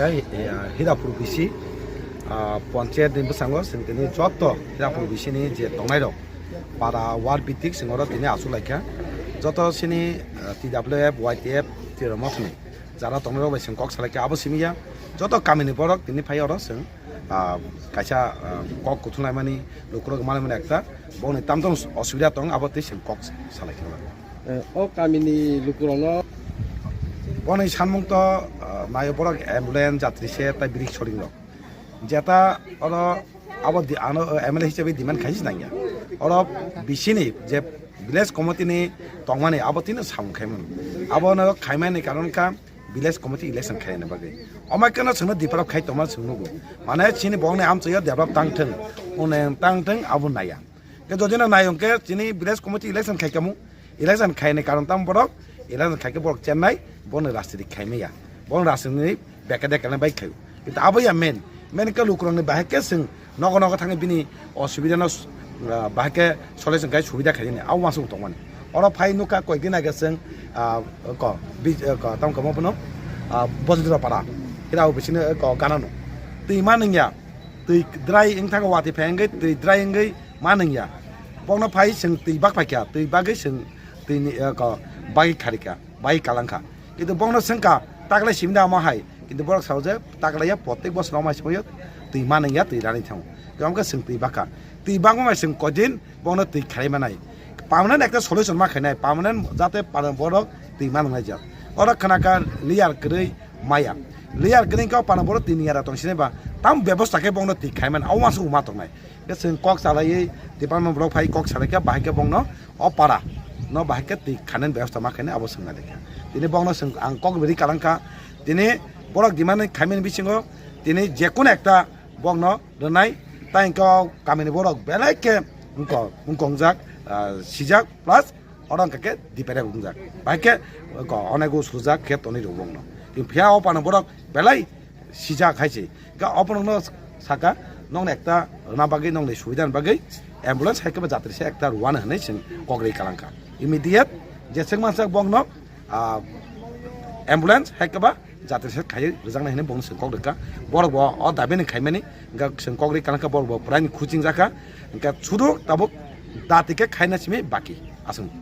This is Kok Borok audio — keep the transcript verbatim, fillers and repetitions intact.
Hai, eh, Hirapur bisi, ah, ponchayat ni bwskango chwng tini joto Hirapur bisi ni je tongnai rok, para ward bitik chwng oro tini achuk lai kha. Joto chini, ah, T W F, Y T F, Tiromok ni jara tongnai rok bai chwng kok salai kha. Abo simi ya joto kami ni borok tini phai oro chwng, ah, kaisa, ah, kok kuthum laimani, lukurok manmani ekta, boni tamtong osubida tong, abo tei chwng kok salai kha. Eh, o kamini lukurokno. Boni sanmung to, ah, nayo borok ambulance, jatri se, tai birik soring rok. Jeta oro abo di-, ano, eh, M L A hisabe demand khaisi nangya. Oro bisini je village committee ni tongmani abo tini samung khaimani. Abo no khaimani karon ka village committee election khaina bagwi. Omai kano chwngno develop khai tongma chwng nugo. Mane chini bongni amchaiyo develop tang thung, unayang tang thung, abo naya. Ke jodi no nai hwnkhe chini village committee election khai kamu, election khaini karon tamo borok, election khaikhe borok chennai, bono rajniti khaimaya, bono rajniti beke de kele bai khaio. Kintu abo ya main, main khe lukurokni bahai khe chwng nogo nogo thangwi bini osubida no, ah, bahai khe solution khai subida khaini abo uansuk tongmani. Oro phai nukha koikdin age chwng, ah, ko, bi-, ko, tamo kamo bono, ah, Bojendra Para, hira o bisini, ko, ganano. Twi ma nungya, twi dry wngthang watwi phai wngwi, twi dry wngwi ma nungya. Bokno phai chwng twi bak phaikha, twi bagwi chwng twi ni, eh, ko, bagwi kharikha, bagwi kalangkha. Kintu bokno swngkha, taklai simi da omo hai. Kintu borok sao je, taklaiya, protek bosor omo hai simoyo, twi ma nungya, twi rani thango. Tei omo khe chwng twi bakha. Twi bakma bai chwng koidin, bokno twi kharai manai. Permanent ekta solution ma khainai, permanent jate para borok twi ma nungnai jak. Oro khna kha layer kwrwi maya. Layer kwrwi khe o para borok twi ni yara tong sinai ba, tam bebosta khe bokno twi khai man, abo uansuk ma tongnai. Khe chwng kok salaiwi department borok phai kok salai khe bahai khe bokno o para no bahai khe twi khainani bebosta ma khainai abo swngna rikha. Tini bokno chwng ang kok rwi kalangkha. Tini borok demand khaimani bisingo tini jekunu ekta bokno rwnai. Tai hwnkhe o kamini borok belai khe wngko-, wngkongjak, ah, sijak plus oro hwnkha khe dipere wngjak. Bahai khe wngko onek o sujak khe tonwi rw bokno. Phiya o pano borok belai sijak hai se. Ga oporokno saka, nokni ekta rwna bagwi, nokni subida ni bagwi ambulance hai khe ba jatri se ekta rwano hinwi chwng kok rwi kalangkha. Immediate jeswk mansak bokno, ah, ambulance hai khe ba jatri se khaiwi rwjaknai hinwi bokno chwng kok rwkha. Borok bo o dabi ni khaimani, ga chwng kok rwi kalangkha, borok bo prai ni khuching jakha. Hwnkhe sudu tabuk dati khe khaina simi baki aswk.